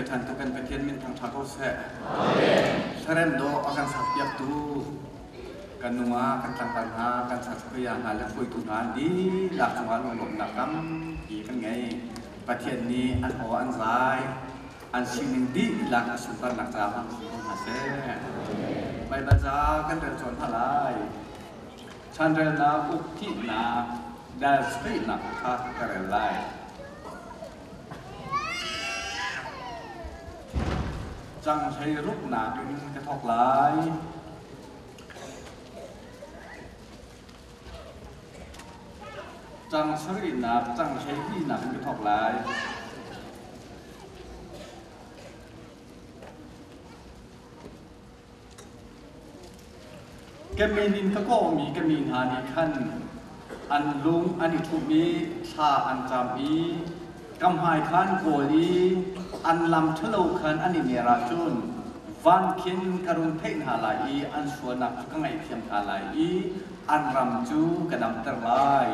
ṭhan tu kan Pathian min thangṭha ko seh. Hlarem dawh a kan sakpiaktu kan nungah kan tlangval hna, kan sasakaya hna le hruaitu hna an dihlak cungah lunglawmhnak tampi kan ngei. Pathian nih an aw an zai, an sining dihlak a sunparnak caah hmang si ko hna seh. Baibal ca kan rel cawn hna lai. Chanrelnak ukthihnak dal sarihnak kha ka rel lai. Cang hlei ruknak in ka thawk lai. Cang sarihnak, cang hleihnih in ka thawk lai. Ka min in ka kawhmi ka mi hna nih khan an lung an i ṭhumh i thla an cam i ka hmai kha an kawl i an lam ṭhalo khan an i mer ahcun van khin ka run theih hna lai i an sualnak cu ka ngaihthiam hna lai i an ram cu ka damter lai.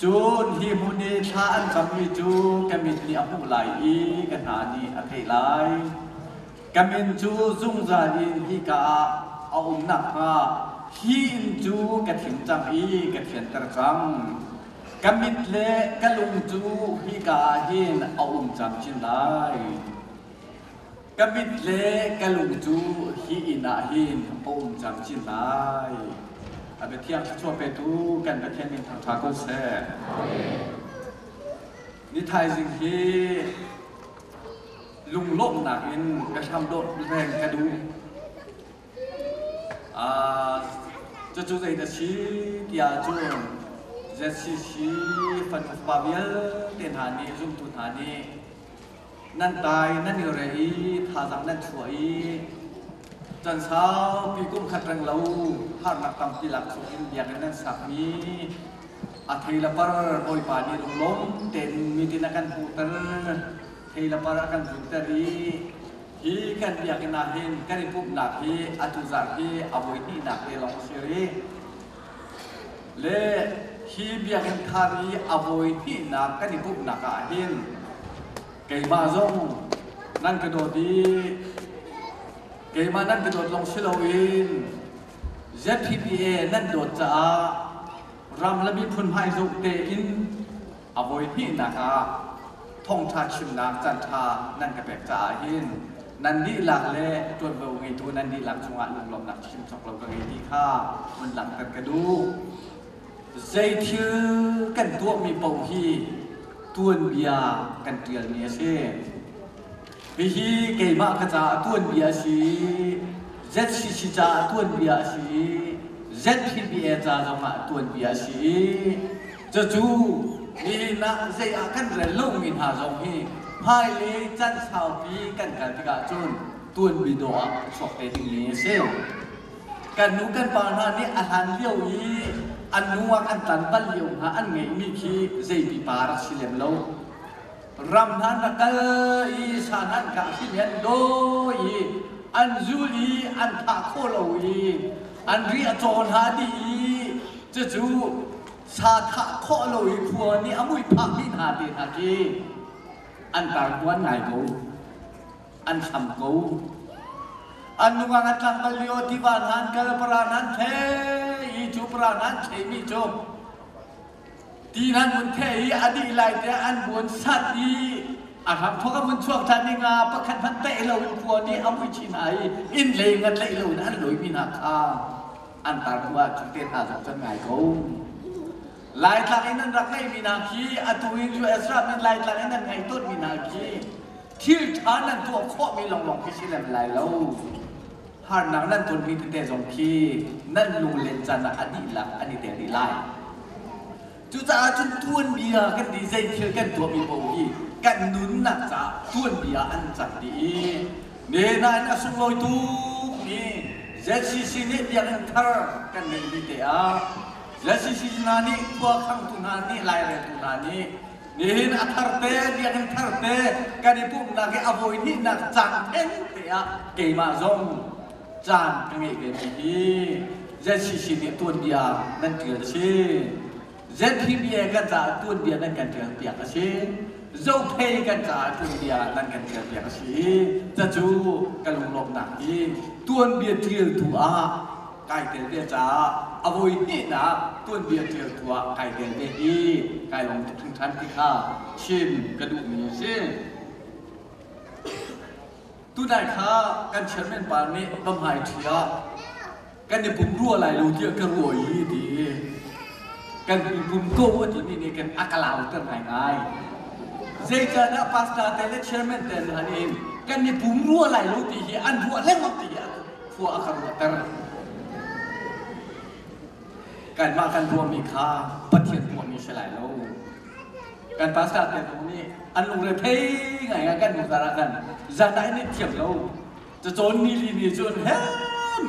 Cun hi hmun i thla an cammi cu ka mit nih a hmuh lai i ka hna nih a theih lai. Ka min cu zungzal in hika ah a um nakhnga hi inn cu ka thim cang i ka thianter cang. Ka mit le ka lung cu hika ah hin a um camcin lai. Ka mit le ka lung cu hi inn ah hin a um camcin lai. A biathiang thluachuah petu kan Pathian min thangṭha ko seh. Ni thaizing hi lunglawmhnak in ka hram dawt reng ka duh. Cucu zei dah si tiah cun ZCC fanu fapa vialte hna nih zumtu hna nih nan tai nan i re i thazaang nan chuah i can saupi kum khat reng lo harnak tampi lak chung in biakinn nan sakmi a thei le par Bawipa nih lunglawm tein mitin a kan hmuhter thei le par a kan zunter i hi kan biakinn ah hin kan i pumhnak hi atu zarh hi a voi hnihnak te lawng a si rih. Le hi biakinn thar i a voi hnihnak kan i pumhnak ah hin keimah zong nan ka dawt i keimah nan ka dawt lawng si loin ZPPA nan dawt caah ram le miphun hmaizoh tein a voi hnihnak ah thawngṭha chimnak caanṭha nan ka pek caah hin nan dihlak le ṭuanvo ngeitu nan dihlak cungah lunglawmhnak chim cawk lo ka ngei ti kha vun langhter ka duh. Zei thil kan tuahmi paoh hi tuanbia kan ṭialmi a si. Hihi keimah ka caah tuanbia a si, ZCC caah tuanbia a si, ZPBA ca zongah tuanbia a si. Cucu nihin ah zei ah kan rel lomi hna zong hi hmailei can saupi kan kal tikah cun tuanbi dawh ah a chuak te dingmi a si. Kan nu kan pa hna nih a hlan lio i an nu ah kan tlan bal lio hna an ngeihmi khi zei pipa rak si lem lo. Ram hna an rak kal i sa hna an kah hrim i an dawi i an zul i an thah khawh lo i an ri a caw hna dih i cucu sa thah khawh lo i khua nih a mui phahmi hna te hna khi an tarkuan ngai ko an hlam ko an nungang an tlang bal lio tiva hna an kal para hna an the i cu para hna an themi cu ti nan mun the i a dih lai te an buan sat i a hram thawk a mun chuak than ding ah pakhat hmanh teh lo in khua nih a mui chin hna i inn lei ngat lei lo in an loi mi hna kha an tar hnu ah cu te hna zong can ngai ko. Laitlang in an rak ngeihmi hna khi atu in US ram in Laitlang in an ngeih tawnmi hna khi thil ṭha nan tuah khawhmi lawnglawng khi si lem lai lo. Harnak nan tonmi tete zong khi nan lunglen caan ah a dihlak an i tel dih lai. Cucaah cun tuanbia kan ti zei thil kan tuahmi paoh hi kan nunnak caah tuanbia an cang dih i ne nain a sunglawi tuk mi ZCC nih biakinn thar kan ngeihmi te ah ZCC hna nih khua khangtu hna nih laireltu hna nih nihin a thar te biakinn thar te kan i pumhnak i a voi hnihnak caan theng te ah keimah zong caan ka ngeih ve mi hi ZCC nih tuanbia nan ṭial a si. ZPBA kan caah tuanbia nan kan ṭial piak a si. Zophei kan caah tuanbia nan kan ṭialpiak a si i cacu ka lunglawmhnak hi tuanbia ṭialtu ah kai tel ve caah a voi hnihnak tuanbia ṭialtu ah kai tel ve hi kai lawm tuk hringhran ti kha chim ka duhmi a si. Tunai kha kan chairman pa nih bamhai ṭhi ah kan i pum rua lai lo tiah ka ruah i ti kan i pum ko a timi nih kan a ka lauter ngaingai. Zeicahdah pastor te le chairman te hna nih kan i pum rua lai lo ti hi an ruah lengmang ti hi khua a ka ruahter. Kanmah kan ruahmi kha Pathian ruahmi si lai lo. Kan pastor te zong nih an lungre thei ngai kan nungzar ah khan zan ah in thiam lo. Cacawn ni li ni cun he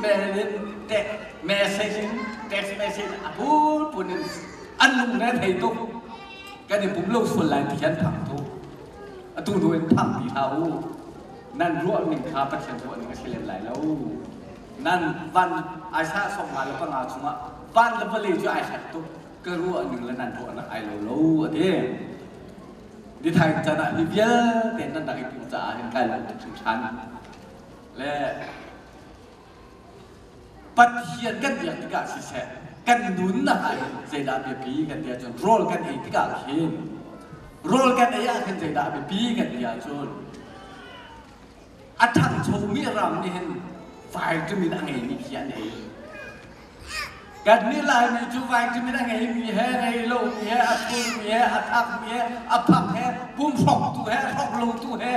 mail in te message in text message a phunphun in an lungre thei tuk. Kan i pum lo sual lai ti an phang tuk. Atu hnu in phang ti hlah u. Nan ruah ning kha Pathian ruah ning a si lem lai lo. Nan van Isaiah 55 chungah van le vawlei cu ai hlat tuk. Ka ruah ning le nan ruahnak ai lo lo a ti. Nithai can ah hi vialte nan rak i pum caah hin kai lawm tuk hringhran. Le Pathian kan biak tikah siseh, kan nunnak ah hin zeidah biapi kan ti ahcun rawl kan ei tikah khin rawl kan ei ah khin zeidah biapi kan ti ahcun a ṭhangchomi ram nih hin vitamin a ngeimi khi an ei. Kannih Laimi cu vitamin a ngeimi he, ngei lomi he, a thurmi he, a thakmi he, a phak he, pum hrawktu he, hrawk lotu he,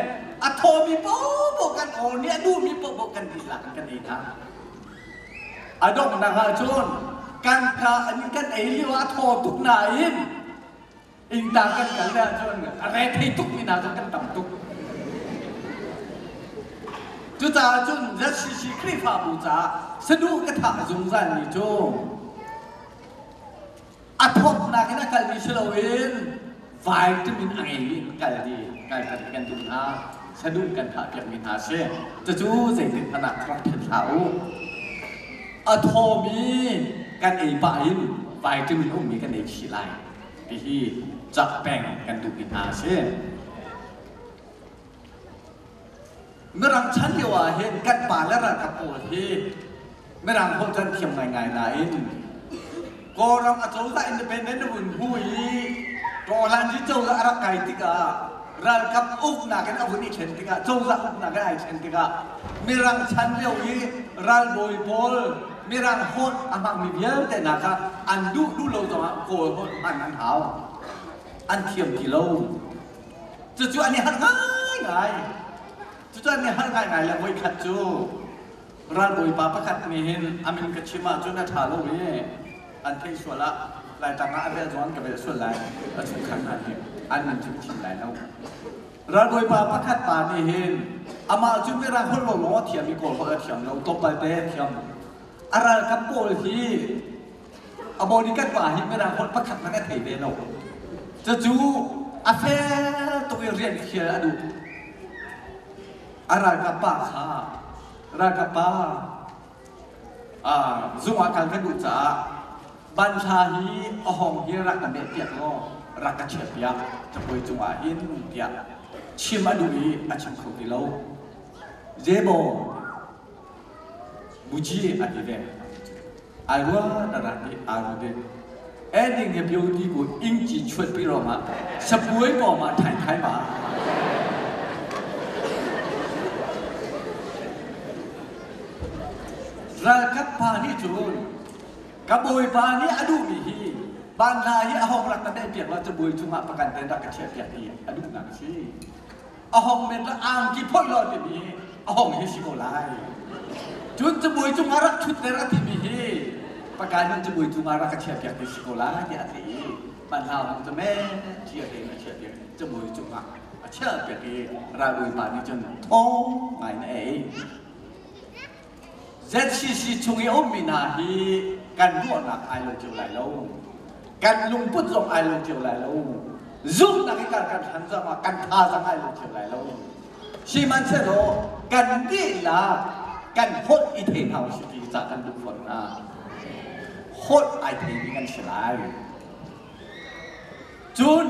a thawmi paohpaoh kan aw nih a duhmi paohpaoh kan dihlak in kan ei hna. A donghnak ahcun kan ka an kan ei lio ah a thaw tuk nain Innta kan kal le ahcun a rethei tukmi hna cu kan tam tuk. Cucaah cun ZCC Khrihfabu caah saduh ka thah zungzalmi cu a thawtnak in a kalmi si loin vitamin a ngeimi in kal di kal kan kan duh hna saduh kan thah piakmi hna si. Cucu zeitin hmanh ah rak philh hlah u. A thawmi kan ei pah in vitamin ummi kan ei chih lai. Hihi cak peng kan duhmi hna a si. Mirang chan lio ah hin kan pa le ralkap pawl hi Mirang holh cu an thiam ngaingai nain Kawlram acozah independent a vun hmu i Tawhlanzi cozah a rak kai tikah ralkap uknak in a vun i thlen tikah cozah uknak in ai thlen tikah Mirang chan lio i ralbawi pawl Mirang holh a hmangmi vialte hna kha an duh duh lo zongah Kawl holh hman an hau. An thiam ti lo. Cucu an i harh ngaingai. Cucu an i harh ngaingai le voikhat cu ralbawipa pakhat nih hin a min ka chim ahcun a ṭha lo i an theih sual ah Laitlang ah a velh zong an ka velh sual lai. A chungkhar hna nih an min cu ka chim lai lo. Ralbawipa pakhat pa nih hin amah cu Mirang holh lawnglawng a thiam i Kawl holh a thiam lo, tlawmpal te a thiam. A ralkap pawl hi a bodyguard pa hi Mirang holh pakhat hmanh a thei ve lo. Cucu a fel tuk i rian khial a duh. A ralkap pa kha ralkap pa zung ah kal kan duh caah banhla hi a hong hi rak ka mehpiak law rak ka chiahpiak cabuai cungah hin tiah chim a duh i a chim kho ti lo. Zeimaw buji a ti ve. Ai rua na rak ti ai ru de. Ending he beauty ku ingci chuat pi rong ah sapuai pawm ah thai thai ma. Ralkap pa nih cun ka bawipa nih a duhmi hi banhla hi a hong rak ka piak la cabuai cungah pakan ten rak ka chiah piak hi a duhnak a si. A hong men la angki phoih lo timi hi a hong hi si ko lai. Cun cabuai cungah rak ṭhutter a timi hi pakan in cabuai cungah rak ka chiah piak ti si ko lai tiah a theih i banhla hong cu men chia tein a chiah piak cabuai cungah a chiah piak i ralbawipa nih cun thawng ngai in a ei. ZCC chung i a ummi hna hi kan ruahnak ai lo cio lai lo. Kan lungput zong ai lo cio lai lo. Zumhnak i kar kan hlan zong ah kan thazaang ai lo cio lai lo. Sihmanhsehlaw kan dihlak kan holh i thei hna usih ti ca kan duh fawn hna. Holh ai theimi kan si lai. Cun.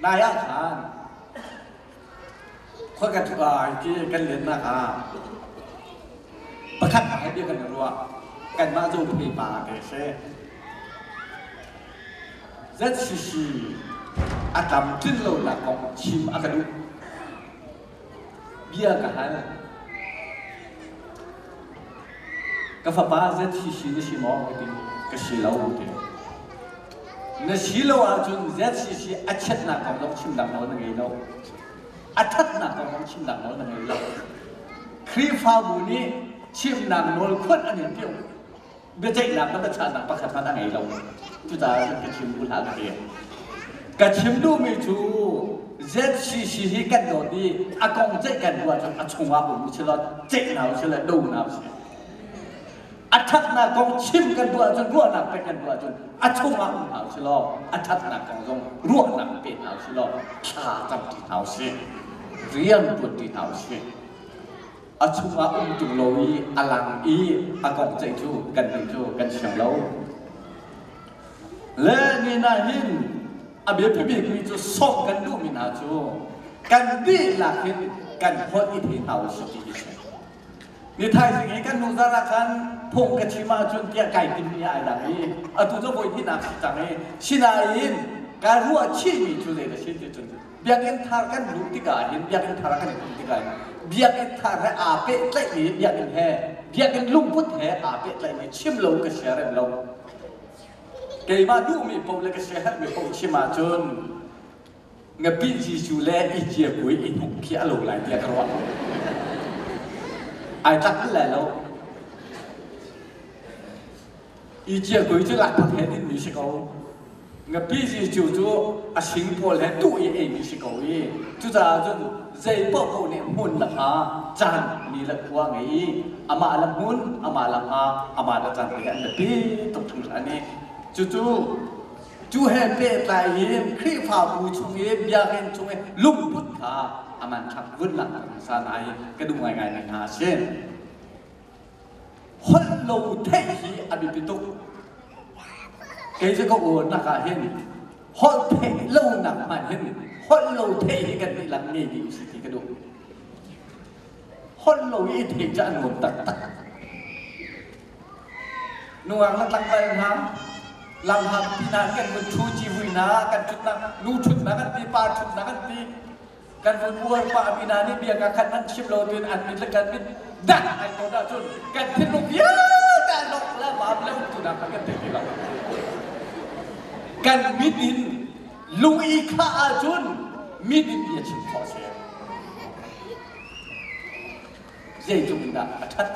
Nai ah khan khua kan ti kan lennak ah pakhat he bia kan i ruah. Kanmah Zophei pa te si. ZCC a tlamtlin lonak kong chim a ka duh. Bia ka hal. Ka fapa ZCC na si maw? Ka ti. Ka si lo ti. Na si lo ahcun ZCC a chiatnak kong zong chim dang nawl na ngei lo. A ṭhatnak kong zong chim dang nawl na ngei lo. Khrihfabu nih chimnak nawl khuat an in piuh. Biaceihnak le biachahnak pakhat hmanh a ngei lo. Cucaah cun ka chim duh hlah ka ti. Ka chim duhmi cu ZCC hi kan dawt i a kong ceih kan duh ahcun a chungah um usih law ceih hna usih law do hna usih. A ṭhatnak kong chim kan duh ahcun ruahnak pek kan duh ahcun a chungah um hna usih law a ṭhatnak kong zong ruahnak pe hna usih law thla camṭi hna usih. Rian ṭuanṭi hna usih. A chungah um ṭung lo i a lang i a kong ceih cu kan nih cu kan siang lo. Le ni na hin a biapi bikmi cu sawm kan duhmi hna cu kan dihlak hin kan holh i thei hna usih ti hi si. Ni thaizing hi kan hnu zan ah khan phung ka chim ahcun tiah kai timmi ai dang i atu cu voi hnihnak si cang i sinain ka ruah chihmi cu zei dah si ti cun Biakinn thar kan luh tikah hin biakinn thar kan i tum tikah hin biakinn thar he aa pehtlaihmi biakinn he biakinn lungput he aa pehtlaihmi chim lo ka sia rem lo. Keimah duhmi paoh le ka siaherhmi paoh chim ahcun ngapi Jesuh le i ciapui i hnuk khi a lo lai tiah ka ruah. Ai tlak bal lai lo. I ciapui cu lakphak he dinmi si ko. Ngapi Jesuh cu a sing pawl he tuh i eimi si ko i cucaah cun zei paohpaoh nih hmun le hma caan ni le khua ngei i amah le hmun amah le hma amah le caan te an biapi tuk hringhran i cucu cu he pehtlai in Khrihfabu chung i biakinn chung i lungput kha a manthlak vun langhter hmasa hna i ka duh ngaingai mi hna a si. Holh lo theih hi a biapi tuk. Kei cu ka uarnak ah hin holh theih lonak hmanh hin holh lo theih hi kan dihlak ngei dih usih ti ka duh. Holh lo i theih cu a nuam taktak. Nungak le tlangval hna lamhak pi hna kan vun ṭhu civui hna kan ṭhutnak nu ṭhutnak kan ti pa ṭhutnak kan ti kan vun uar pah mi hna nih bia ka khat an chim lo tiin an mit le kan mit dah ai ko dah cun kan thinlung vialte an lok le vaam le umtu nak kan thei ti lo kan mit in lung i khah ahcun mit in bia chim khawh si zeitluk in dah a ṭhat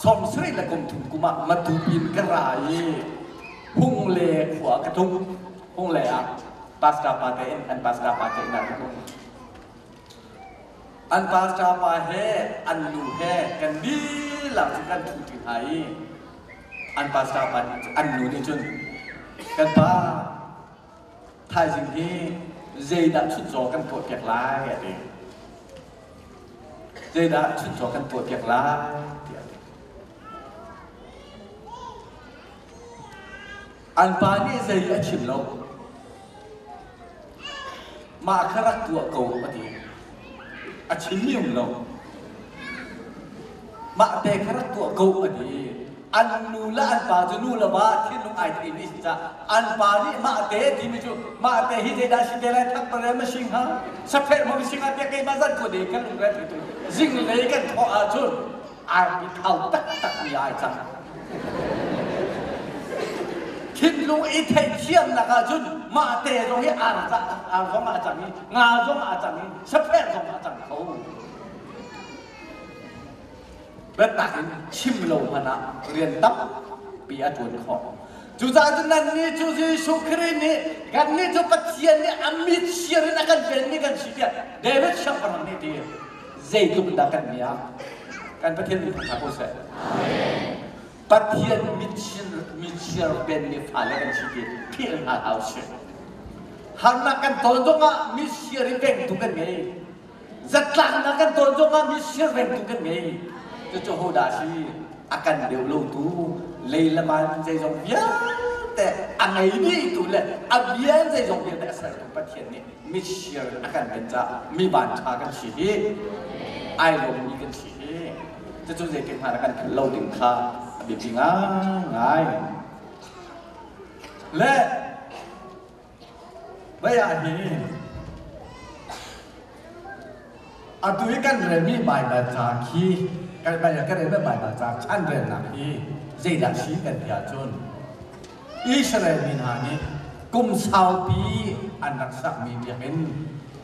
70 le kum thum kum ah Matupi in ka ra i Hung le khua ka tlung. Hung le ah pastor pa te in an pastor pa te inn ah ka tlung. An pastor pa he an nu he kan dihlak cu kan ṭhu ṭi hna i an pastor pa nih an nu nih cun kan pa thaizing hi zeidah chuncaw kan tuahpiak lai a ti. Zeidah chuncaw kan tuahpiak lai tiah a ti. An pa nih zei a chim lo. Mah kha rak tuah ko a ti. A chimmi um lo. Mah te kha rak tuah ko a ti. An nu le an pa cu nu le va thinlung ai theimi si caah an pa nih mah te timi cu mah te hi zeidah si te lai thak pare ma sing ha sapher ma sing ha tiah keimah zan ko de kan lungre thei tu zing lei kan thawh ahcun arpi thau taktak mi ai cang thinlung i theihthiamnak ahcun mah te zong hi ar ar zong ah cang i nga zong ah cang i sapher zong ah cang kho Biatak in chim lo hmanh ah rian tampi a ṭuan khawh. Cucaah cun nannih cu Jesuh Khrih nih kannih cu Pathian nih a mit sir in a kan venmi kan si tiah David siangpahrang nih ti zeitluk in dah kan miak. Kan Pathian min thangṭhat ko seh. Pathian mitsir venmi fale kan si ti philh hna hlah usih. Harnak kan ton zongah mitsir i vengtu kan ngei. Zatlaknak kan tawn zongah mi sirvengtu kan ngei. Cucu hodah si? A kan deuh lotu lei le van zeizong vialte vialte a ngei dihtu le a bia in zeizong vialte a sertu Pathian nih mitsir a kan ven caah mi vanṭha kan si hi, ai lawmmi kan si hi. Cucu zeitik hmanh ah kan philh lo ding kha a biapi ngaingai. Le Vei ah hin atu i kan relmi Baibal ca khi kan Baibal kan relmi Baibal ca chan relnak hi zeidah si kan ti ahcun Israel mi hna nih kum saupi an rak sakmi biakinn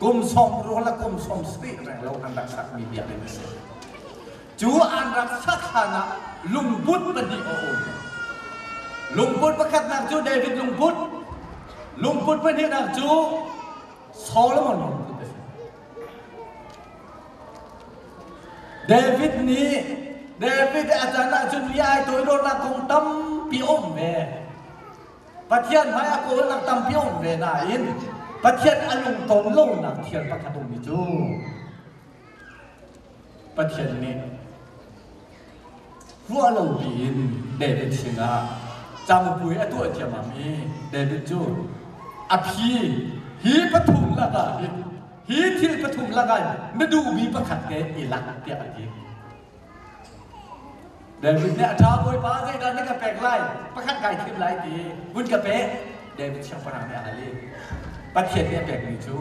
kum 60 le kum 70 renglo an rak sakmi biakinn a si. Cu an rak sak hlan ah lungput pahnih a um. Lungput pakhatnak cu David lungput, lungput pahnihnak cu Solomon lungput a si. David nih David a caan ahcun mi ai toidornak kong tampi a um ve. Pathian hmai a kawlnak tampi a um ve nain Pathian a lungton lonak thil pakhat ummi cu Pathian nih ruah lo piin David sinah camupui a tuah ciammam i David cu a phi hi pathum lakah hin hi thil pathum lakah na duhmi pakhat te i lak tiah a ti. David nih a ṭha Bawipa zeidah na ka pek lai pakhat kai thim lai ti vun ka pe David siangpahrang nih a hal i Pathian nih a pekmi cu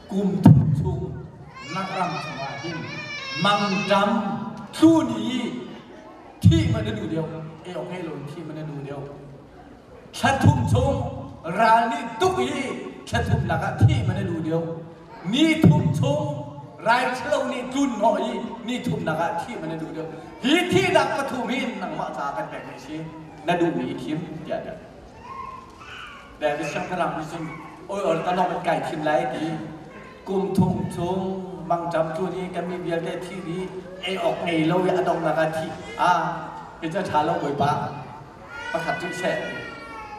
kum thum chung na ram chungah hin mangṭam tlun i thih man na duh deuh ei awk ngei loin thih man na duh deuh thla thum chung ral nih tuk i thla thum lakah thih man na duh deuh ni thum chung rai ṭhalo nih tlun hnawh i ni thum lakah thih man na duh deuh hi thihnak pathum hi nangmah caah kan pekmi si na duhmi i thim tiah a ti. David siangpahrang nih cun oi or ka lawng in kai thim lai ti kum thum chung mangṭam tu nih kan mi vialte thi dih ei awk ngei lo i a donghnak ah thi a hi cu ṭha lo bawipa pakhat cu seh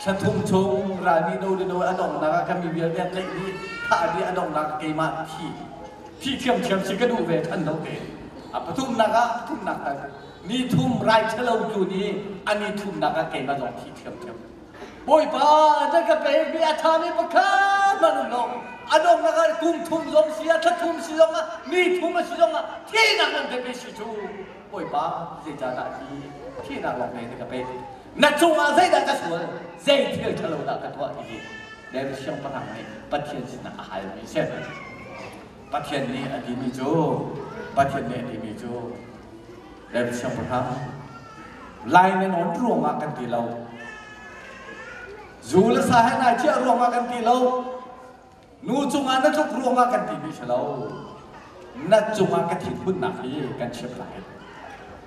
thla thum chung ralmi do le do a donghnak ah kan mi vialte tlaih dih thah dih a donghnak keimah thi thi thiamthiam si ka duh ve than lo te a pathumnak ah pathumnak tak ni thum rai ṭhalo tu nih a ni thumnak ah keimah zong thi thiamthiam Bawipa na ka pekmi a ṭhami pakhat hmanh um lo. A donghnak ah kum thum zong si ah, thla thum si zong ah, ni thum a si zong ah thihnak nan pekmi si cu Bawipa zeicahdah hi thihnak lawng na ka pek? Na cungah zeidah ka sual? Zei thil ṭhalo dah ka tuah ti hi David siangpahrang nih Pathian sinah a halmi a si. Pathian nih a timi cu Pathian nih a timi cu David siangpahrang lai na nawn ruangah kan ti lo zu le sa he nai chiah ruangah kan ti lo nu cungah na tluk ruangah kan ti mi si lo na cungah ka thinhunnak hi kan chim lai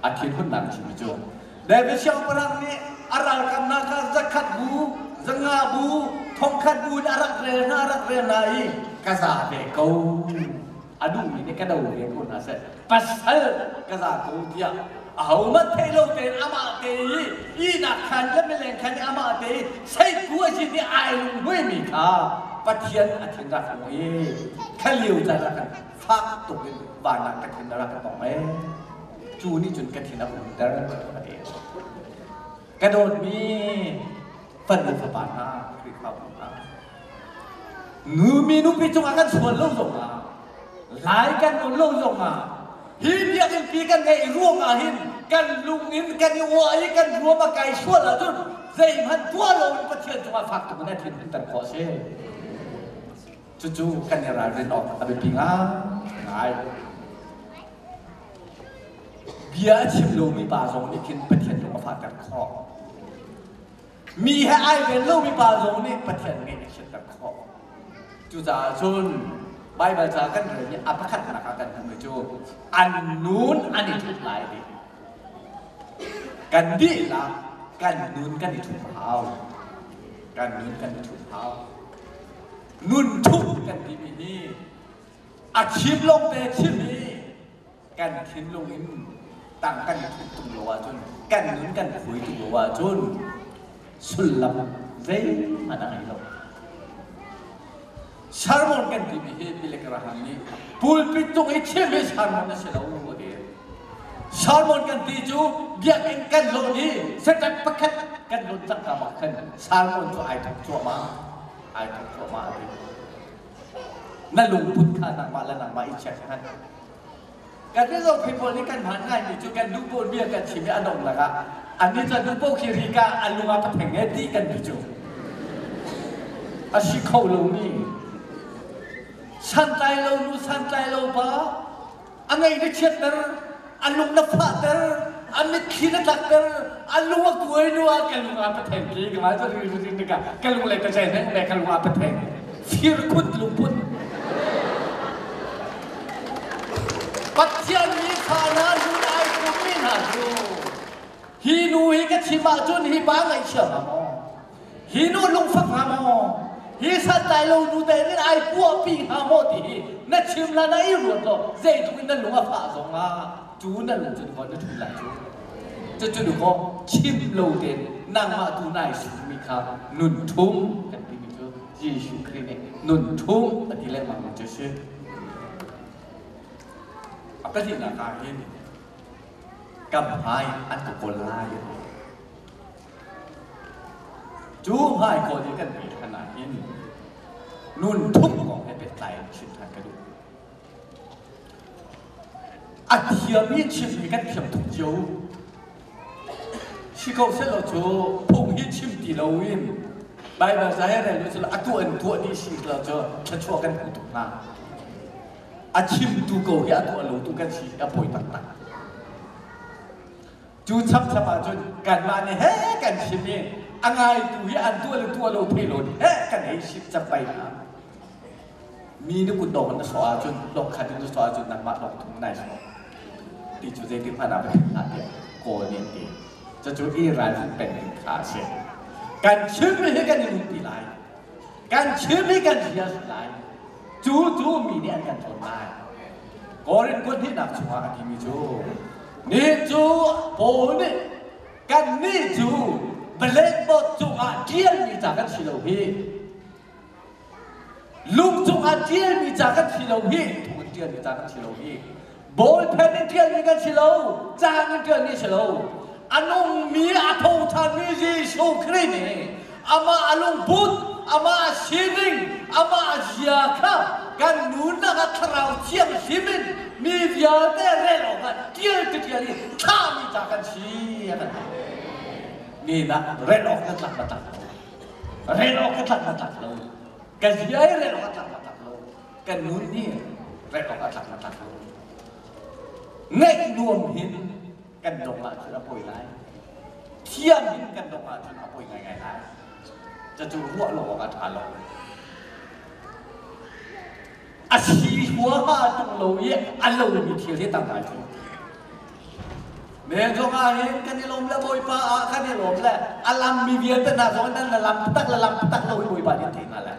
a thinhunnak chim cu David siangpahrang nih a ralkamnak kha zakhat bu zanga bu thongkhat bu in a rak rel hna rak rel hna i ka za ve ko a duhmi nih ka do ve ko hna seh pasal ka za ko tiah ahohmanh theih lo tein amah te i ihnak khan le mileng khan i amah te i seiku a si ti ai lunghmuimi kha Pathian a thin rak hung i kha lio caan ah khan fak tuk in van ah ka thin a rak tong e cu nih cun ka thin a hunter a ti ka dawtmi fanu fapa hna Khrihfabu hna nu mi nupi cungah kan sual lo zongah lai kan on lo zongah hi biakinn pi kan ngeih ruangah hin kan lung in kan i uah i kan ruam a kai sual ahcun zeihmanh tuah lo in Pathian cungah fak tuk in a thin hunter khawh a si. Cucu kan i ralrin awk a biapi ngai. Bia a chim lomi pa zong nih khin Pathian lung a fahter khawh. Mi he ai ven lomi pa zong nih Pathian ngeih a chiatter khawh. Cucaah cun Baibal ca kan rel i a pakhatnak ah kan hmuhmi cu an nun an i ṭhut lai ti. Kan dihlak kan nun kan i ṭhut hau. Kan nun kan i ṭhut hau. Nun ṭhut kan timi hi a chim lawngte chim i kan thinlung in tang kan i thut tung lo ahcun kan nun kan khui tung lo ahcun sullam zeihmanh a ngei lo. Sermon kan timi hi Billy Graham nih pulpit cung i chim hi sermon a si lo a ti. Sermon kan ti cu biakinn kan lawn i setup pakhat Kan lun cangka bak khan salmon cu ai thok cuahmah, ai thok cuahmah a ti. Na lungput kha nangmah le nangmah i check hmanh. Kan Mizo people nih kan hman ngaimi cu kan duh pawl bia kan chim i a dong lakah annih cu duh paoh khi rika a lung ah patheng e ti kan ti cu. A si kho lomi santlai lo nu santlai lo pa a ngei na chiatter a lung na fahter a mitthli na tlakter a lung a kuai nu ah ka lung ah patheng ki ka mai cu ri ri tika ka lung le ka chai heng le ka lung ah patheng firkhut lungput Pathian mi fa hna nun ai tummi hna cu hi nu hi ka chim ahcun hi pa ngaihchia hnga maw hi nu lungfak hnga maw hi santlai lo nu te nih ai puahpi hnga maw ti hi na chim la na i ruat law zeitluk in na lung a fah zong ah cu na lung cun na ṭhun lai cu cucu nu kaw chim lo tein nangmah tu nai sukmi kha nun ṭhum kan timi cu Jesuh Khrih nih nun ṭhum a ti lengmang mi cu a si. A pahnihnak ah hin kam hmai an ka kawl lai a ti. Cu hmai kawl i kan ti ṭhan ah hin nun ṭhum kong he pehtlai in chim ṭhan ka duh. A thiam i chim hi kan thiam tuk cio. Si ko sehlaw cu phung hi chim ti loin Baibal ca he rel u sila atu an tuah dih si lo cu thluachuah kan hmu tuk hnga. A chimtu ko hi a tuah lotu kan si hi a pawi taktak. Cu chapchap ahcun kanmah nih he kan chim i a ngaitu hi an tuah le tuah lo thei lo he kan hei sip cap pai hna. Mi na kut dong in na sawh ahcun dong khat in na sawh ahcun nangmah dong thum nai sawh. Ti cu zeitik hmanh ah va thim hlah tiah Kawl nih an ti. Cucu i ralrin peng ding kha a si. Kan chim hi kan i nunpi lai. Kan chim hi kan rial lai. Cu cu mi nih an kan tlawn lai. Korin kut hnihnak chungah a timi cu ni cu Paul nih kannih cu blackboard cungah ṭialmi ca kan si lo hi Lung cungah ṭialmi ca kan si lo hi, thung in ṭialmi ca kan si lo hi, ballpen in ṭialmi kan si lo, caang in ṭialmi si lo. A nungmi a tho ṭhanmi Jesuh Khrih nih amah a lungput, amah a sining, amah a zia kha kan nunnak ah Thlarau Thianghlim in mi vialte rel awkah ṭial ti ṭial i thlahmi ca kan si a kan ti. Ni dah rel awk na tlak na tlak lo. Rel awk ka tlak na tlak lo. Ka zia i rel awk a tlak na tlak lo. Kan nun hi rel awk a tlak na tlak lo. Ngaih nuam hin kan dong ahcun a pawi lai. Thiam hin kan dong ahcun a pawi ngaingai lai. Cucu ruah lo awk a ṭha lo. A si huaha tung lo i a lomi thil hi tam ngai cu. Men zong ah hin kan i lawm le Bawipa ah kan i lawm le a lammi vialte hna zong nan la lam tak le lam tak lo hi Bawipa nih thei hna lai.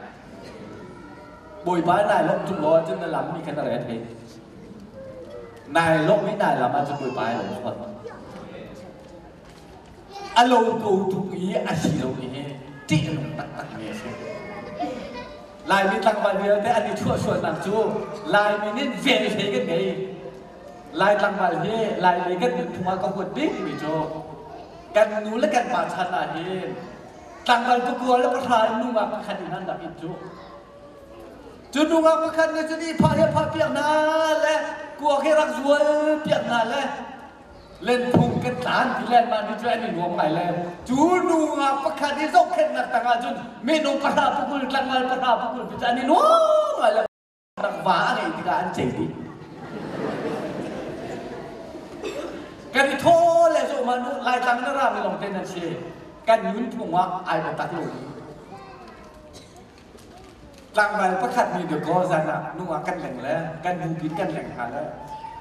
Bawipa nai lawmh tung lo ahcun na lammi kha na re thei. Nai lawmh i nai lam ahcun Bawipa ai lawm fawn. A lo ko tung i a si lo mi hi ṭih a nung taktak mi a si. Laimi tlangval vialte an i chuahsualnak cu Laimi nih vel hlei kan ngei. Lai tlangval hi Lailei kan nunphung ah ka huat bikmi cu kan nu le kan pa chan ah hin tlangval pakua le pahra in nungak pakhat in an rak in cu. Cu nungak pakhat nih cun i phah he phah piak hna le kuak he rak zual piak hna le lenphung kan tlan ti le mah nih cu an i nuam ngai le cu nungak pakhat i zohkhenhnak tangah cun minung pahra pakul tlangval pahra pakul cu an i nuam ngai le rak va a ngeih tikah an cei dih. Kan i thaw le zawh ma nu Laitlang na rami lawng te nan si. Kan nunphung ah ai tak lo. Tlangval pakhat nih dakaw zan ah nungak kan leng le kan bupi kan leng hna le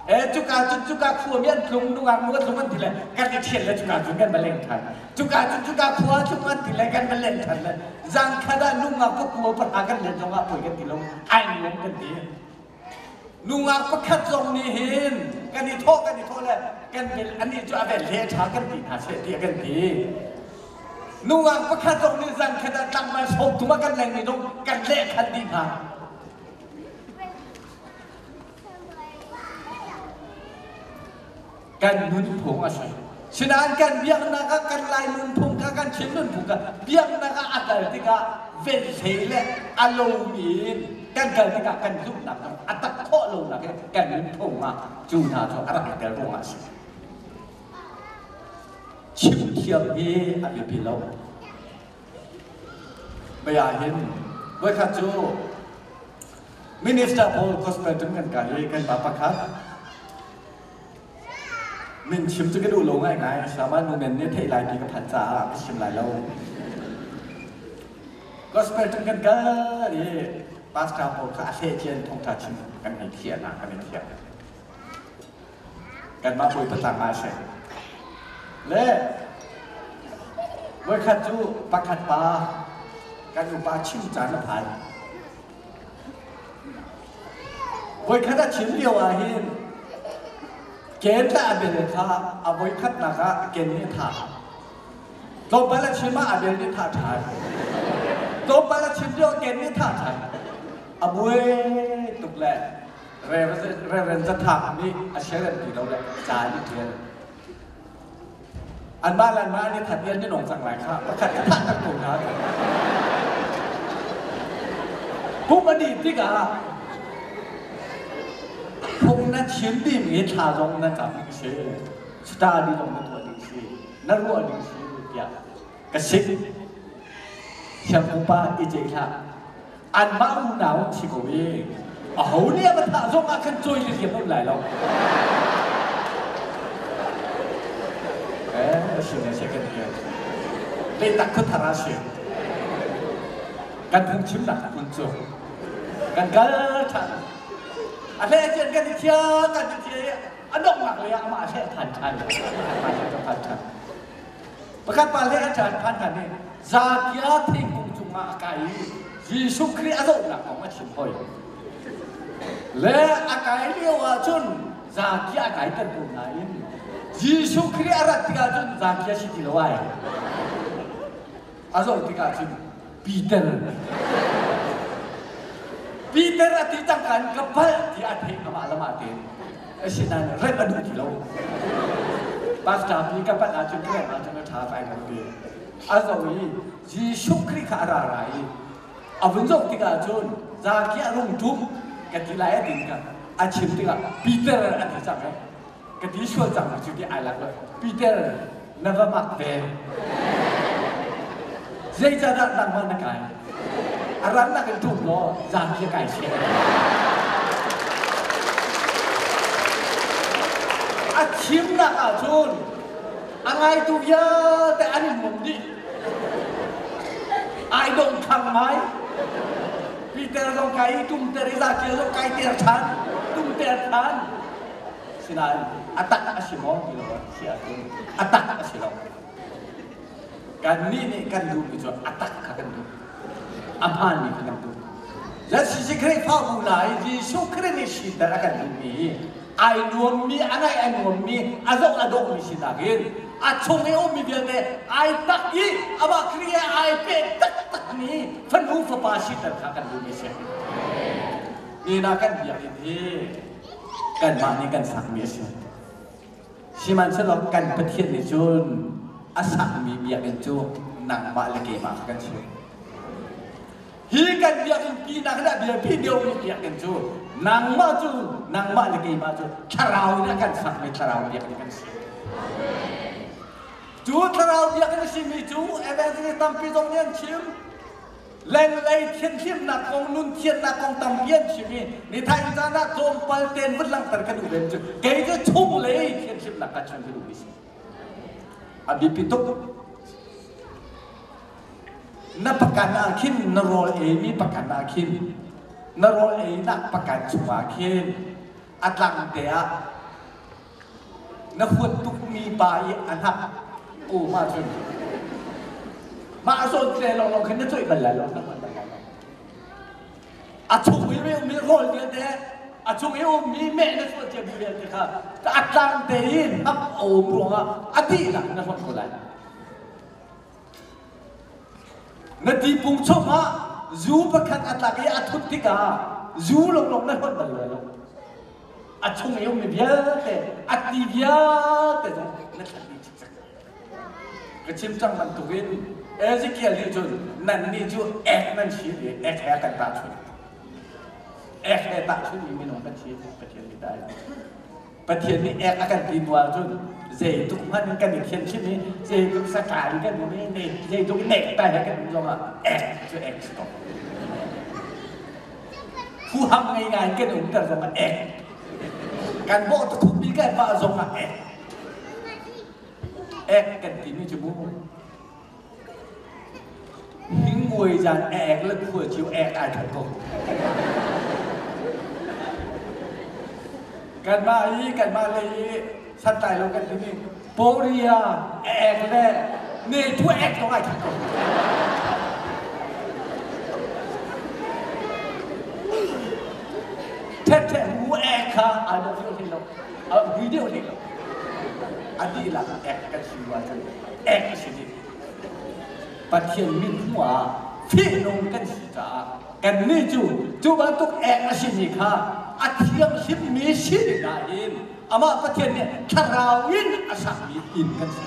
e cuka cun cuka khua mi an tlung nungak nu an tlung an ti le kan i thial le cuka cun kan va leng than cuka cun cuka khua tlung an ti le kan va len than le zan khat ah nungak pakua pahra kan len zong ah poi kan ti lo ai nuam kan ti nungak pakhat zong nih hin kan i thawh kan i thawh le kan vel anih cu a vel hle ṭha kan ti hna seh tiah kan ti nungak pakhat zong nih zan khat ah tlangval sawm thum ah kan leng mi zong kan leh khan dih hna Kan nunphung a si. Sinain kan biaknak ah kan Lai nunphung kha kan Chin nunphung kha biaknak ah a kal tikah velhlei le a lomi in kan kal tikah kan zumhnak zong a tak khawh lonak hi kan nunphung ah cu hna cu a rak i tel ruangah a si. Chim thiam hi a biapi lo. Bia hin voikhat cu Minister pawl gospel tum kan kai i kan pa pakhat min chim cu ka duh lo ngaingai sama nu men nih theih lai ti ka phan caah ka chim lai lo. Gospel tum kan kal i pastor pawl kha a hleh cian thawngtha chim kan hei thiah hna kan i thiah. Kanmah bawi patlang ah a si. Le voikhat cu pakhat pa kan upa chim caan a phan. Voikhat a chim lio ah hin ken le a bel kha a voikhatnak ah ken nih a thah. Tlawmpal a chim ah a bel nih thah ṭhan. Tlawmpal a chim lio ken nih thah ṭhan. A buai tuk le Reverend Zathak nih a share ti lo le ca an i ṭial. Anmah le anmah an i that i an i nong cang lai kha pakhat ka thah tak ko hna. Pum a dih tikah phung na chim dimi thla zong na cam ding si, study zong na tuah ding si, na ruah ding si tiah ka sik. Siangpahrang pa i ceih hlah. Anmah unau an si ko i aho nih a va thah zong ah khan cawi le liam um lai lo. Eh, si ne second year. Leitak khuathar ah si. Kan phungchimnak hmun cu kan kal ṭhan. A hlei cian kan i thia kan i thia i a donghnak lei ah amah a hleh ṭhan ṭhan. A ṭhan. Pakhat pa le a caan phan hna nih Zakia thingkung cungah a kai i Jesuh Khrih a zohnak kong a chim hoi. Le a kai lio ahcun Zakia a kaiter ko nain Jesuh Khrih a rat tikah cun Zakia si ti lo ai. A zoh tikah cun Peter Peter a ti cangka in ka palh ti a theih amah lamah tein asinain remh a duh ti lo. Pastor pi ka palh ahcun ka remh ahcun a ṭha kai lo ti. A zoh i Jesuh Khrih kha a ra ra i a vun zoh tikah cun zaaki a rung ṭum ka ti lai a ti tikah a chim tikah Peter a ti cang eh. Ka ti sual cang cu ti ai lak lo. Peter na va mak ve. Zeicahdah nangmah na kai? A rannak in ṭum law zapi a kai she. A thimnak ahcun a ngaitu vialte an i nuam dih. Ai dong thang ngai. Peter zong kai tumter i Zakia zong kai ter ṭhan, tumter ṭhan. Sinain a tak a si maw ti lo si ahcun a tak a si lo. Kannih nih kan duhmi cu a tak kha kan duh. A hmaanmi kha kan duh. ZCC Khrihfabu hna i Jesuh Khrih nih siter a kan duhmi hi ai nuammi, a ngaih a nuammi, a zoh a dawhmi sinak in a chung i ummi vialte ai tak i amah Khrih he ai peh taktakmi fanu fapa siter kha kan duhmi a si. Ni na kan biakinn hi kanmah nih kan sakmi a si. Sihmanhsehlaw kan Pathian nih cun a sakmi biakinn cu nangmah le keimah kha kan si. Hi kan biakinn pi nak in a biapi deuhmi biakinn cu nangmah cu nangmah le keimah cu thlarau in a kan sakmi thlarau biakinn kan si. Cu thlarau biakinn a simi cu evangelist tampi zong nih an chim. Lenglei thianhlimnak kong, nun thiannak kong tampi an chim i nithai caan ah tlawmpal tein vun langhter ka duh ve cu kei cu chunglei thianhlimnak ka chim ka duhmi si. A biapi tuk. Na pakan ah khin na rawl eimi pakan ah khin na rawl einak pakan chungah khin a tlang te ah Na huat tukmi pa i a hnap um ahcun mah zawn tle lawnglawng khin na coih bal lai lo. A chung i ummi rawl vialte, a chung i ummi meh na chuah ciami vialte kha a tlang tein hnap a um ruangah a dihlak na hlonh ko lai. Na tipung chungah zu pakhat a tlak i a thut tikah zu lawnglawng na hlonh bal lai lo. A chung i ummi vialte, a ti vialte zong na thlet dih cikcek. Ka chim cang bantukin Ezekiel nih cun nannih cu ek nan si i ek he a kan tahchunh. Ek he tahchunhmi minung kan si Pathian nih dah Pathian nih ek a kan ti hnu ahcun zeitluk hmanh in kan i thianchim i zeitluk sakai kan um i zeitluk nektai he kan um zongah ek cu ek si ko. Huham ngei ngai kan umter zongah ek. Kan bawh tukhupmi kan vah zongah ek. Ek kan timi cu mu Hingmuai zan ek le khua cio ek ai khat ko. Kanmah i kanmah lei i santlai lo kan timi Poria ek le ne thu ek zong ai khat ko. Thet thet mu ek kha ai dawh deuh hlei lo. A hui deuh hlei lo. A dihlak ek kan si rua cun ek a si dih. Pathian min hmuh ah fihnung kan si caah kannih cu cu bantuk ek a simi kha a thianghlimmi si nain amah Pathian nih thlarau in a sakmi inn kan si.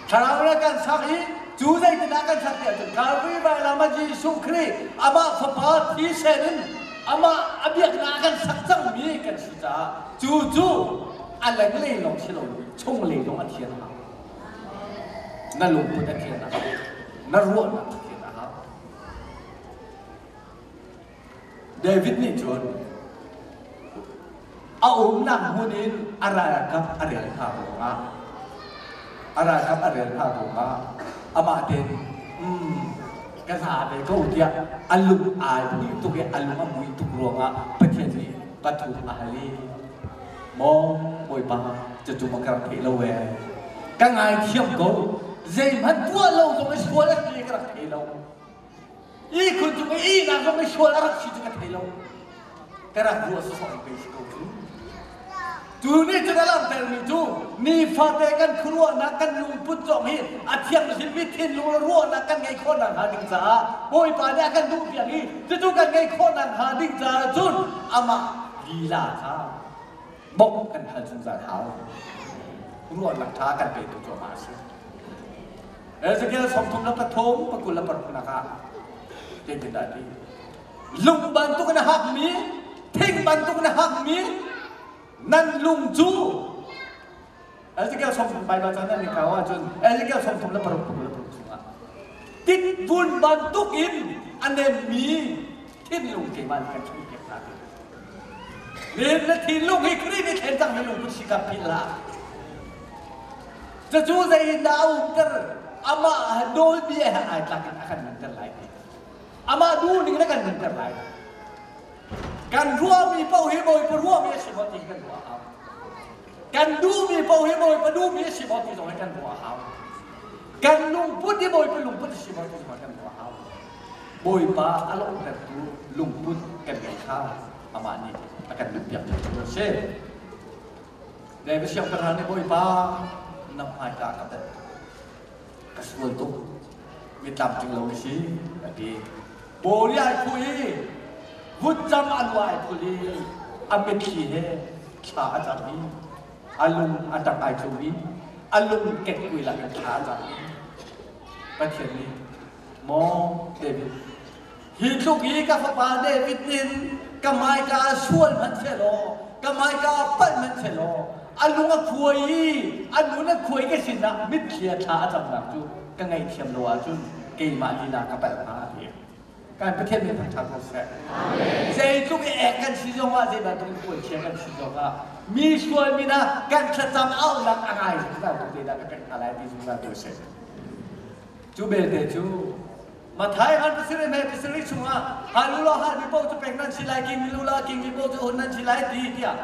Thlarau in a kan sak i cu zeitindah kan sak ti ahcun Calvary vailam ah Jesuh Khrih amah Fapa thisen in amah a biaknak a kan sak cangmi kan si caah cu cu a lenglei lawng si lo chunglei zong a thian hau. Na lungput a thian a hau. Na ruahnak a thian a hau. David nih cun a umnak hmun in a ralkap a rel hna ruangah a ralkap a rel hna ruangah amah tein ka za ve ko tiah a lung ai mui tuk i a lung a mui tuk ruangah Pathian nih pathum a hal i Maw Bawipa, cucu ma ka rak theih lo ee. Ka ngaithiam ko. Zeihmanh tuah lo zong i sual a si ka rak thei lo. Ihkhun cung i ihnak zong i sual a rak si cu ka thei lo. Ka rak ruah sawsawh in pei si ko cu. Tu nih cun a langhtermi cu nifate kan khuaruahnak kan lungput zong hi a thianghlimmi thinlung le ruahnak kan ngeih khawh nakhnga ding caah Bawipa nih a kan duhpiak i cucu kan ngeih khawh nakhnga ding caah cun amah lila kha bawmh kan hal zungzal hau. Ruahnak ṭha kan pe tu cu amah a si. Ezekiel 33 26 ah zeitindah a ti? Lung bantuk in a hakmi, thing bantuk in a hakmi nan lung cu Ezekiel 30 Baibal ca nan kau ahcun Ezekiel 36 26 chungah titvun bantuk in a nemmi thinlung keimah nih kan chungpiak hna ti. Nem na thinlung hi Khrih nih thlen cang mi lungput si kha philh hlah. Cucu zei in dah a umter amah nawlbia he ai tlak in a kan nunter lai ti. Amah duhning in a kan nunter lai. Kan ruahmi paoh hi Bawipa ruahmi a si maw ti kan ruah a hau. Kan duhmi paoh hi Bawipa duhmi a si maw ti zong hi kan ruah a hau. Kan lungput hi Bawipa lungput a si maw ti zong hi kan ruah a hau. Bawipa a lawmhtertu lungput kan ngeih kha amah nih a kan nunpiak tu a si. David siangpahrang nih Bawipa na hmaika ka bawmh ka sual tuk mi tlamtling lo si a ti. Bawli ai phu i vutcam a lu ai phul i a mitthli he thla a cam i a lung a ṭang ai tlum i a lung ketkui lak in thla a cam i Pathian nih Maw David, hi tluk i ka fapa David nin ka hmaika ah sual hmanh sehlaw, ka hmaika ah palh hmanh sehlaw, a lung a khuai i a nun a khuai ka sinah mitthli a thla a camnak cu ka ngaihthiam lo ahcun keimah lila ka palh hnga ti. Kan Pathian min thangṭhat ko seh. Zeitluk i ek kan si zongah, zei bantuk in puanchia kan si zongah, mi sual min ah kan thlacam auhnak a ngai zungzal tu te dah ka pek hna lai ti zungzal tu a si. Cu belte cu Matthai han pasarih hme pasarih chungah hal u law halmi paoh cu pek nan si lai, king u law kingmi paoh cu hun nan si lai ti tiah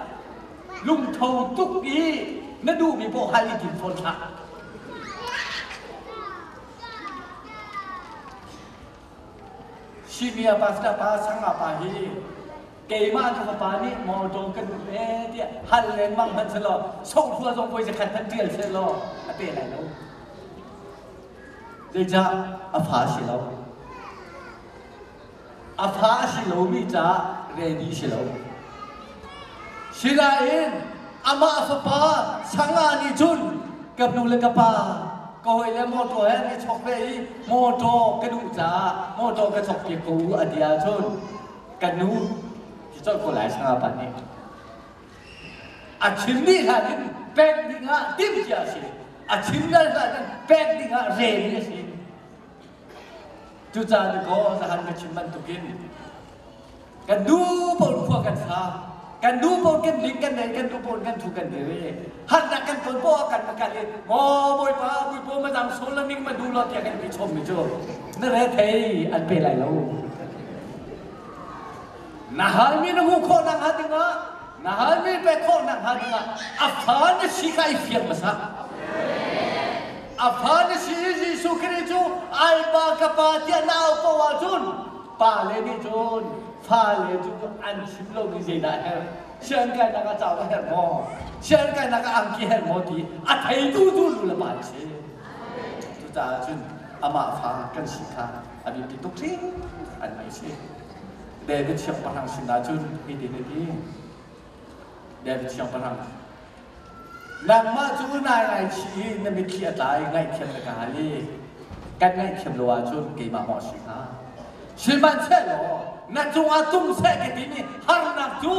lungtho tuk i na duhmi paoh hal i tim fawn hlah. Shimia pastor pa sanga pa hi keimah ka fapa nih mawṭaw kan duh ee tiah hal lengmang hmanh selaw sohhua zong voi zakhat hmanh ṭial selaw a pe lai lo. Zeicah a fa si lo? A fa a si lomi caah ready si lo. Sinain amah fapa sanga nih cun Ka nu le ka pa ka hawi le motor he an i chok ve i motor ka duh caah motor ka chok piak ko u a ti ahcun ka nu ti colh ko lai sanga pa nih. A chim dih hlan in pek ding ah timh cia a si. A chim dal hlan in pek ding ah rel a si. Cucaah kaw zahan ka chim bantukin kan nu paoh khua kan sa, kan nu paoh kan ling kan nei, kan nu paoh kan thu kan dir i harnak kan ton poah kan ma kal i maw Bawipa Bawipa ma dang sol la ning ma du lo tiah kan ti chom mi cu na re thei an pe lai lo. Na halmi na hmuh khawh nak hnga dingah, na halmi pek khawh nak hnga dingah a fa na si kha i fiang hmasa. A fa na si i Jesuh Khrih cu ai pa ka pa tiah na au ko ahcun pale nih cun fale cu an chim lomi zeidah a herh? Sianginn kainak ah cauk a herh maw? Sianginn kainak ah angki herh maw ti a theitu cu nu le pa an si. Cucaah cun amah fa kan si kha a biapi tuk hring an nei si. David siangpahrang sinah cun hitin a ti. David siangpahrang, nangmah cu nai ngaichih i na mitthli a tla i ngaihthiam na ka hal i kan ngaihthiam lo ahcun keimah maw a si hnga? Sihmanhsehlaw na cungah tum seh ka timi harnak cu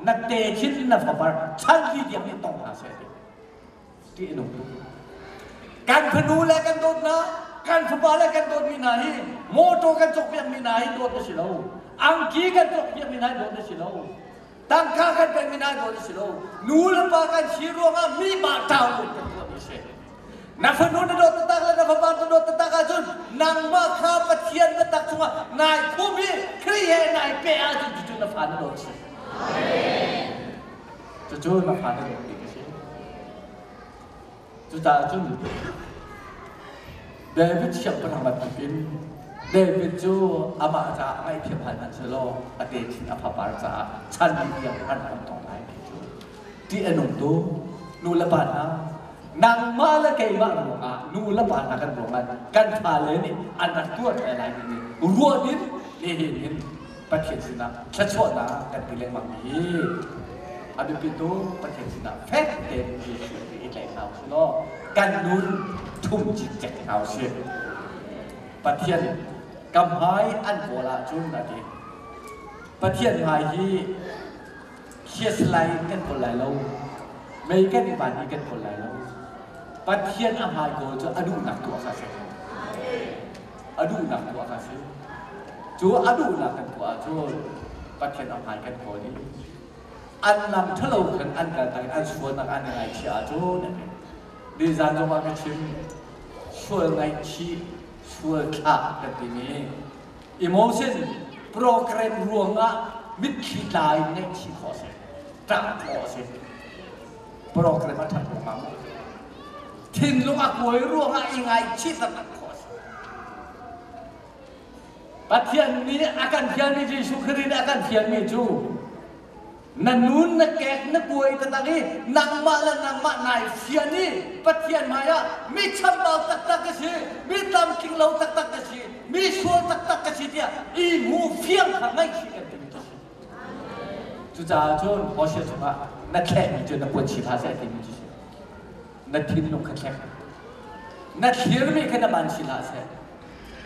na techin na fapar chan li tiang nih tong hna seh ti. Ṭih a nung tuk. Kan fanu le kan dawt hna, kan fapa le kan dawtmi hna hi mawṭaw kan cawkpiakmi hna hi dawt a si lo. Angki kan cawkpiakmi hna hi dawt a si lo. Tangka kan pekmi hna hi dawt a si lo. Nu le pa kan si ruangah mi mah ṭau kan tuahmi a si. Na fanu na dawt taktak le na fapa na dawt taktak ahcun nangmah kha Pathian biatak chungah nai khum i Khrih he nai peh ahcun cucu na fa na dawt a si. Cucu na fa na dawt bik a si. Cucaah cun David siangpahrang bantukin David cu amah caah ngaihthiam hal hmanh sehlaw a techin a fapar caah chan dih tiang an hman tong lai ti cu ṭih a nung tu nu le pa hna nangmah le keimah ruangah nu le pa hna kan ruangah kan fale nih an rak tuar ṭhai lai timi ruah din nihin hin Pathian sinah thluachuahnak kan ti lengmang mi a biapi tu Pathian sinah fek tein Jesuh Khrih i tlaih hna usih law kan nun thum cikcek hna usih. Pathian ka hmai an kawl ahcun a ti. Pathian hmai hi khiaslai in kan kawl lai lo. Mei kan i van hi kan kawl lai lo. Pathian a hmai kawl cu a duhnak tuah kha a si. A duhnak tuah kha a si. Cu a duhnak kan tuah ahcun Pathian a hmai kan kawl i an lam ṭhalo khan an kaltak i an sualnak an i ngaihchih ahcun nizan zongah ka chim sual ngaihchih sual thlah kan timi emotion program ruangah mitthli tla in ngaihchih khawh a si ṭah khawh a si program a ṭhat ruangah thinlung a kuai ruangah i ngaihchih taktak khawh a si. Pathian nih a kan fialmi Jesuh Khrih nih a kan fialmi cu na nun na kek na kuai taktak i nangmah le nangmah nai fian i Pathian hmaiah mi chambau taktak ka si, mi tlamtling lo taktak ka si, mi sual taktak ka si tiah i hmu fiang kha ngaihchih kan timi cu a si. Cucaah cun Hosea chungah na thlehmi cu na puan chi hlah seh timi cu si. Na thinlung kha thlek. Na thlirmi kha na ban si hlah seh.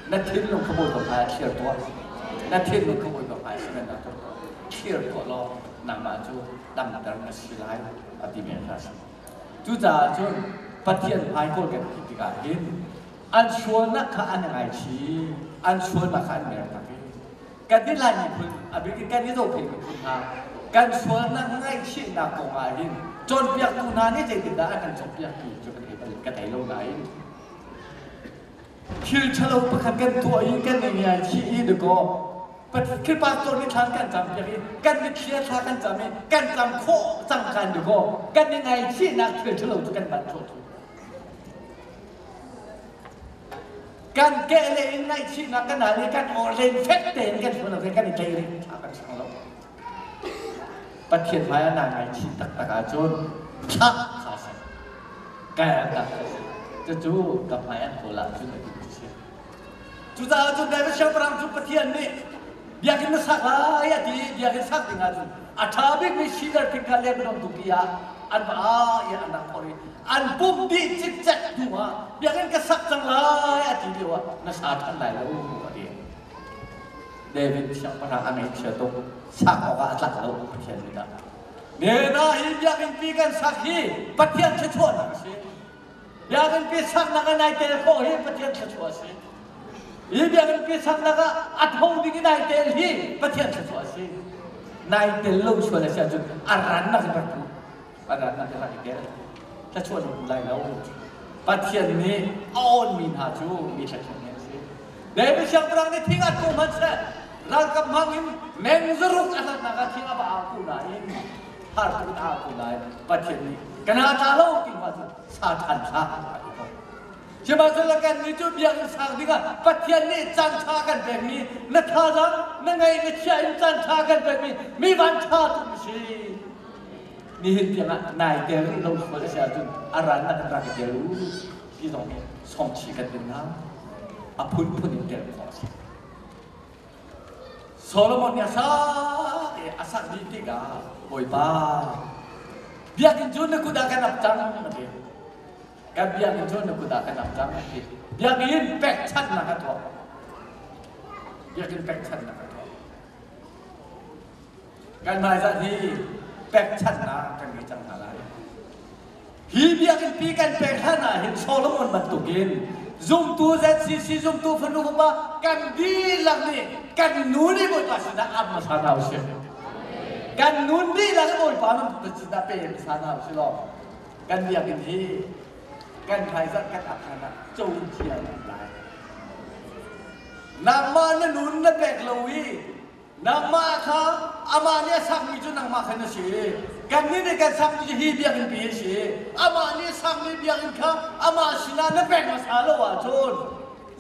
Na thinlung kha Bawipa hmai ah thlir tuah. Na thinlung kha Bawipa hmai si na tuah. Thlir tuah law nangmah cu damter na si lai a timi kha a si. Cucaah cun Pathian hmai kawl kan ti tikah hin an sualnak kha an ngaichih, an sualnak kha an mertak i kan i Lai miphun a bik in kan i Zophei miphun hna kan sualnak ngaihchihnak kong ah hin cawnpiaktu hna nih zeitindah an kan cawnpiak ti cu ka thei bal ka thei lo nain thil ṭhalo pakhat kan tuah i kan i ngaichih i dakaw Khi pastor nih thla kan cam piak i kan mitthli thla kan cam i kan cam khawh cang kan dakaw kan i ngaihchihnak thil ṭhalo cu kan banh khawh Kan kehleh in ngaihchihnak kan hal i kan aw len fek tein kan hmun lo kan i tlei rih thla kan sang lo. Pathian hmai ah naa ngaichih taktak ahcun thlah kha si. Kai tak kha si. Cucu ka hmai an kawl ahcun a ti si. Cucaah cun David siangpahrang cu Pathian nih biakinn na sak lai a ti i biakinn sak ding ahcun a ṭha bikmi cedar thing kha Lebanon tupi ah. An va i an rak phorh i an pumh dih cikcek hnu ah biakinn ka sak cang lai a ti lio ah na sa ṭhan lai lo a ti. David siangpahrang a ngaihchia tuk. Sak awkah a tlak lo Pathian mit ah. Nena hi biakinn pi kan sak hi Pathian thluachuahnak a si. Biakinn pi saknak ah nai tel khawh hi Pathian thluachuah a si. Hi biakinn pi saknak ah a tho ding i nai tel hi Pathian thluachuah a si. Nai tel lo sual a si ahcun a rannak in rak pu. A rannak in rak i tel. Thluachuah na hmu lai lo. Pathian nih a awnmi hna cu mi thluachuah an si. David siangpahrang nih thing a tu hmanhseh ralkap hmang in meng zaruk a hlatnak ah thing a va au ko nain har tuk in a au ko nain Pathian nih ka na tla lo ti hma cu sa ṭhan hlah a ti ko. Sihmanhsehlaw kan nih cu biakinn sang dingah Pathian nih caan ṭha kan pekmi na thazaang na ngeih na chia in caan ṭha kan pekmi mi van ṭha tuk na si. Nihin tiangah nai tel rih lo sual a si ahcun a ran na kan rak i tel u ti zong hi sawmchih kan din hna. A phunphun in tel khawh a si. Solomon nih a sak i a sak dih tikah Bawipa biakinn cu na kut ah kan ap cang a ti. Kan biakinn cu na kut ah kan ap cang a ti. Biakinn pekchanhnak a tuah. Biakinn pekchanhnak a tuah. Kan hmaizah hi pekchanhnak kan ngei cang hna lai. Hi biakinn pi kan pek hlan ah hin Solomon bantukin zumtu ZCC zumtu fanu fapa kan dihlak nih kan nu nih Bawipa sinah ap hmasa hna usih. Kan nun dihlak Bawipa nan sinah pe hmasa hna usih law kan biakinn hi kan hmaizarh kan ap hlan ah co cia lai. Nangmah na nun na pek lo i Nangmah kha amah nih a sakmi cu nangmah kha na si. Kannih nih kan sakmi cu hi biakinn pi a si. Amah nih a sakmi biakinn kha amah sinah na pek hmasa lo ahcun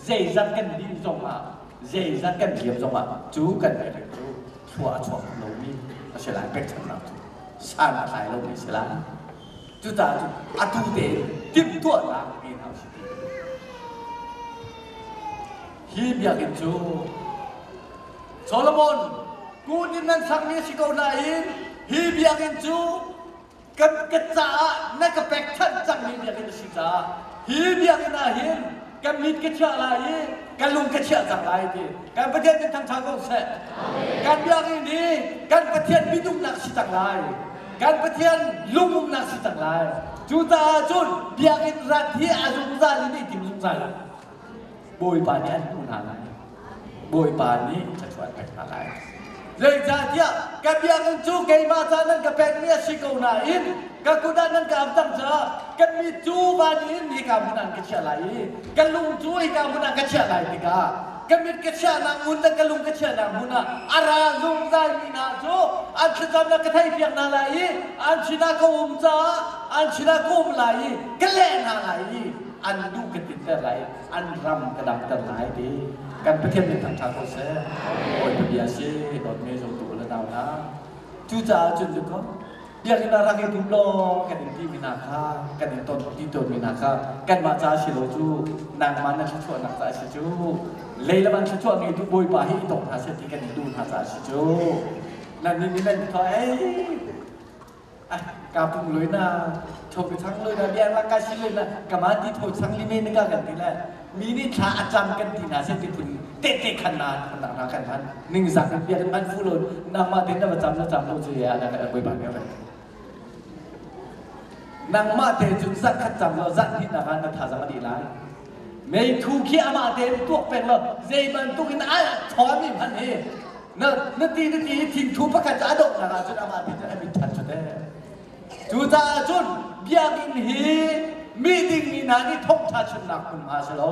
zeizat kan dih zongah zeizat kan liam zongah cu kan biakinn cu thlua a chuak lomi a si lai pekchanhnak cu san a tlai lomi a si lai. Cucaah cun atu tein timhtuahnak ngei hna usih. Hi biakinn cu Solomon kun in nan sakmi a si ko nain hi biakinn cu kan ka caah na ka pekchanh cangmi biakinn a si caah hi biakinn ah hin ka mit ka chiah lai i ka lung ka chiah cang lai ti kan Pathian min thangṭha ko seh. Kan biakinn hi kan Pathian midumnak si cang lai. Kan Pathian lungumnak si cang lai. Cucaah cun biakinn rat hi a zungzal in i tim zungzal. Bawipa nih an hmuh hna lai. Bawipa nih thluachuah an pek hna lai. Zeicahtiah ka biakinn cu keimah ca nan ka pekmi a si ko nain ka kut ah nan ka am cang caah ka mit cu van in hika hmun ah ka chiah lai i ka lung cu hika hmun ah ka chiah lai tikah ka mit ka chiahnak hmun le ka lung ka chiahnak hmun ah a ra zungzalmi hna cu an thlacamnak ka theihpiak hna lai i an sinah ka um caah an sinah ka um lai i ka leh hna lai i an duh ka tinter lai an ram ka damter lai ti kan Pathian min thangṭha ko seh. Bawipa bia si dawtmi zumtu le nau hna. Cucaah cun cu ko biakinn ah rak i tum law kan in timi hna kha kan in ton ti tawnmi hna kha kanmah ca si lo cu nangmah na thluachuahnak ca si cu lei le van thluachuah ngeitu Bawipa hi i tong hna seh ti kan in duh hna ca si cu nan nih nih nan thaw ei ka pung loi na tho ka chang loi na biang la ka si loi na kama ti tho chang li me ka kan ti le mi nih thla a cam kan ti na se ti phun te te khan na na na kan han ning zak in biak man fu lo nangmah te na va cam na cam lo chu ya na ka boi ba ne nangmah te cun zat khat cam lo zat hnih na kan na tha zang adi lai mei thu khi amah te tuak peng lo zei bantuk in a thawmi hman hi Na na ti na ti i thingthu pakhat a donghnak ahcun amah ti cun a mit ṭhan cu teh. Cucaah cun biakinn hi mi dingmi hna nih thawngṭha chimnak hmunhma a si lo.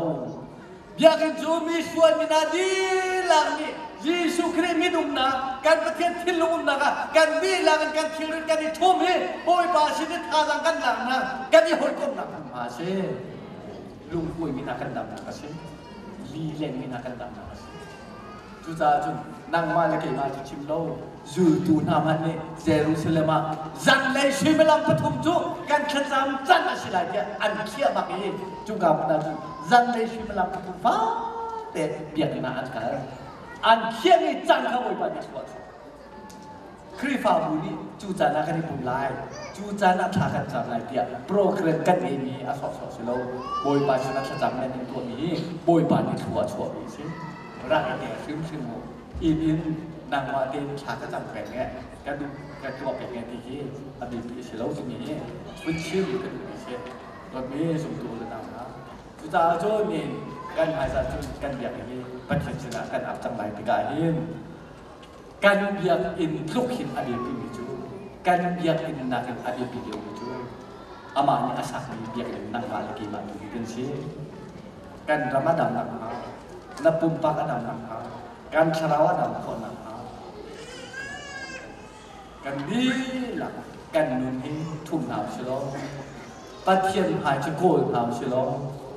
Biakinn cu mi sualmi hna dihlak nih Jesuh Khrih min umnak, kan Pathian thinlung umnak ah kan dihlak in kan thilrit kan i ṭhum i Bawipa sin i thazaang kan laknak, kan i hawikomhnak hmunhma a si. Lungkuaimi hna kan damnak a si. Lilengmi hna kan damnak a si. Cucaah cun nangmah le keimah cu chim lo, zultu hna hmanh nih Jerusalem ah zanlei suimilam pathum cu kan thlacam can a si lai tiah an khiah bak i cuka hmun ah cun zanlei suimilam pathum fate biakinn ah an kal. An khiahmi can kha Bawipa nih a chuah. Khrihfabu nih cu caan ah kan i pum lai, cu caan ah thla kan cam lai tiah program kan ngeimi a sawhsawh si lo. Bawipa sinah thlacam nan in tuahmi hi Bawipa nih thlua a chuahmi a si. Rak i tel hrimhrim u. Inn in nangmah tein thla ka cam peng e, ka duh ka tuah peng e ti hi a biapi a si lo timi hi vun chim ka duhmi a si. Dawtmi zumtu le nau hna, cucaah cun nihin kan hmaizah cun kan biakinn hi Pathian sinah kan ap cang lai tikah hin kan biakinn tluk hin a biapimi cu kan biakinn nakin a biapi deuhmi cu amah nih a sakmi biakinn nangmah le keimah tu hi kan si. Kan ram a dam nakhnga, na pumpak a dam nakhnga, kan thlarau a dam khawh nakhnga, kan dihlak kan nun hi thum hna usih law, Pathian hmai cu kawl hna usih law,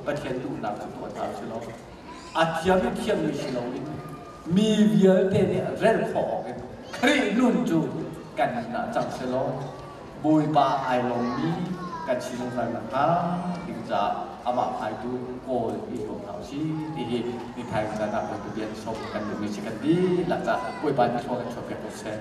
Pathian duhnak cu tuah hna usih law, a thiam i thiammi si loin mi vialte nih rel khawh awkin Khrih nun cu kan nun ah cang selaw Bawipa ai lawmmi kan si zungzal nakhnga ding caah amah hmaitu kawl i zuam hna usih ti hi nithai caan ah Bawipa bia sawm kan duhmi si kan dihlak caah Bawipa nih thlua kan chuahpiak ko seh.